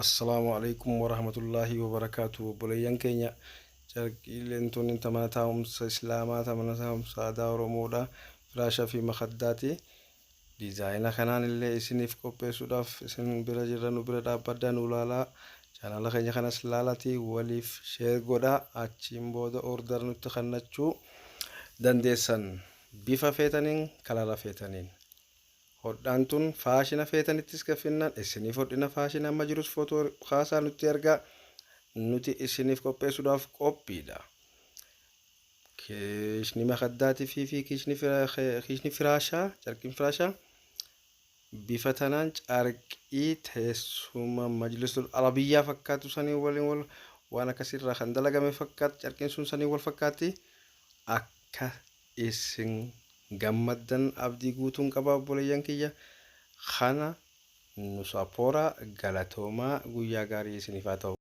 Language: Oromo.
Assalaamu alaikum warahmatullaahi wabarakaatu. Obboleeyyan keenya, carqiileen tun ta mana taa'umsa Islaamaa, ta mana taa'umsa aadaa Oromoodha. Firaasha fi makaddaati. Diizaayina kanaan illee isiniif qopheessuudhaaf isin bira jirra. Nu bira dhaabbadhaa, nu laalaa. Chaanaala keenya kanas laalaatii waliif share godhaa. Achiin booda order nutti kannachuu dandeessan, bifa feetaniin, kalara feetaniin. Hodhaan tun faashina feetanittis kaffinnaan isiniif hodhina. Faashina amma jirus footoo kaasaa nutti ergaa, nuti isiniif qopheessuudhaaf qophiidha. Kiishni makaddaatii fi kiishni firaashaa, carqiin firaashaa bifa tanaan carqii teessuma Majlisul Arabiyyaa fakkaatu sanii waliin wal waan akkasirraa kan dalagame fakkaatu, carqiin sun sanii wal fakkaatti. Akka isin gammaddan abdii guutuun qaba. Obboleeyyan kiyya, kana nu sapooraa. Galatoomaa, guyyaa gaarii isiniif haa ta'u.